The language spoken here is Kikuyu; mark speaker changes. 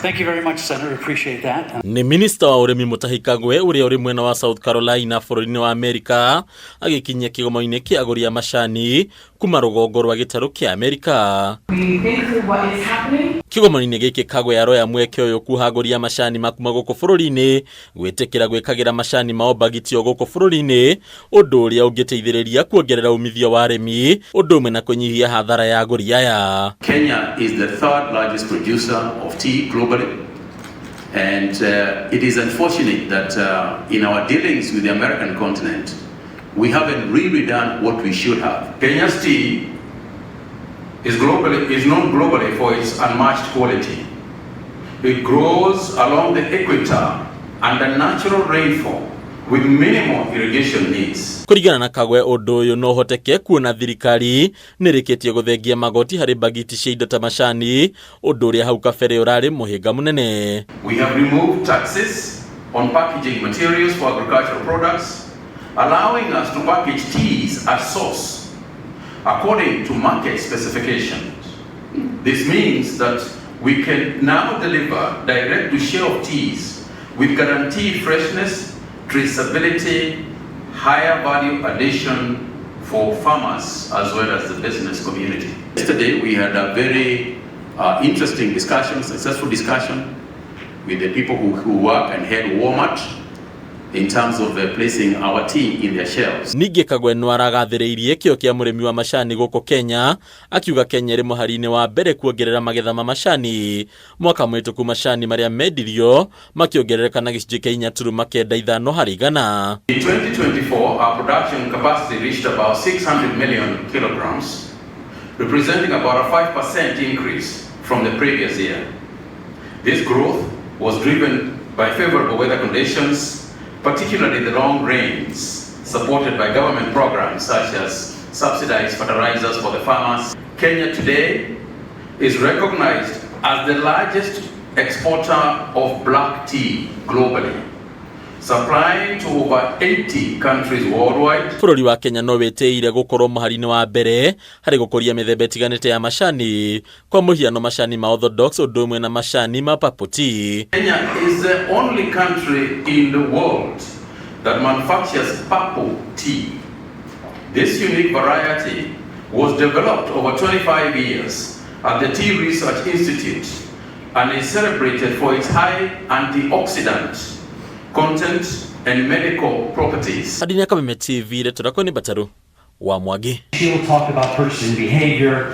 Speaker 1: Thank you very much, Senator. Appreciate that.
Speaker 2: Nĩ minista wa ũrĩmi Mutahi Kagwe ũrĩa ũrĩ mwena wa South Carolina bũrũri-inĩ wa Amerika agĩkinyia kĩgomano-inĩ kĩa agũri a macani kuma rũgongo rwa gĩtarũ kĩa Amerika.
Speaker 3: We think through what is happening.
Speaker 2: Kĩgomano-inĩ gĩkĩ Kagwe aroya mweke ũyũ kuha agũri a macani ma kuma gũkũ bũrũri-inĩ gwĩtĩkĩra gwĩkagĩra macani mao mbagiti o gũkũ bũrũri-inĩ, ũndũ ũrĩa ũngĩteithĩrĩria kuongerera umithio wa arĩmi ũndũ ũmwe na kũnyihia hathara ya agũri aya.
Speaker 4: Kenya is the third largest producer of tea globally. And it is unfortunate that in our dealings with the American continent, we haven't really done what we should have.
Speaker 5: Kenya's tea is known globally for its unmatched quality. It grows along the equator under natural rainfall with minimal irrigation needs.
Speaker 2: Kũringana na Kagwe, ũndũ ũyũ no ũhoteke kuona thirikari nĩrĩkĩtie gũthengia magoti harĩ mbagiti cia indo ta macani, ũndũ ũrĩa hau kabere ũrarĩ mũhĩnga mũnene.
Speaker 5: We have removed taxes on packaging materials for agricultural products, allowing us to package teas at source according to market specifications. This means that we can now deliver direct to shelf teas with guaranteed freshness, traceability, higher value addition for farmers as well as the business community.
Speaker 4: Yesterday we had a very interesting discussion, successful discussion with the people who work and head Walmart in terms of placing our tea in their shelves.
Speaker 2: Ningĩ Kagwe no aragathĩrĩirie kĩo kĩa mũrĩmi wa macani gũkũ Kenya, akiuga Kenya ĩrĩ mũhari-inĩ wa mbere kuongerera magetha ma macani. Mwaka mũhĩtũku macani marĩa mendirio makĩongerereka na gĩcunjĩ kĩa 4.95 harĩ igana.
Speaker 5: In 2024, our production capacity reached about 600 million kilograms, representing about a 5% increase from the previous year. This growth was driven by favorable weather conditions, particularly the long rains, supported by government programs such as subsidized fertilizers for the farmers. Kenya today is recognized as the largest exporter of black tea globally, supplying to over 80 countries worldwide.
Speaker 2: Bũrũri wa Kenya no wĩtĩire gũkorwo mũhari-inĩ wa mbere harĩ gũkũria mĩthemba ĩtiganĩte ya macani, kwa mũhiano macani ma orthodox ũndũ ũmwe na macani ma purple tea.
Speaker 5: Kenya is the only country in the world that manufactures purple tea. This unique variety was developed over 25 years at the Tea Research Institute and is celebrated for its high antioxidant content and medical properties.
Speaker 2: Hadini ya Kameme TV, Rĩtwa rĩakwa nĩ Mbataru wa Mwangi.
Speaker 1: She will talk about purchasing behavior.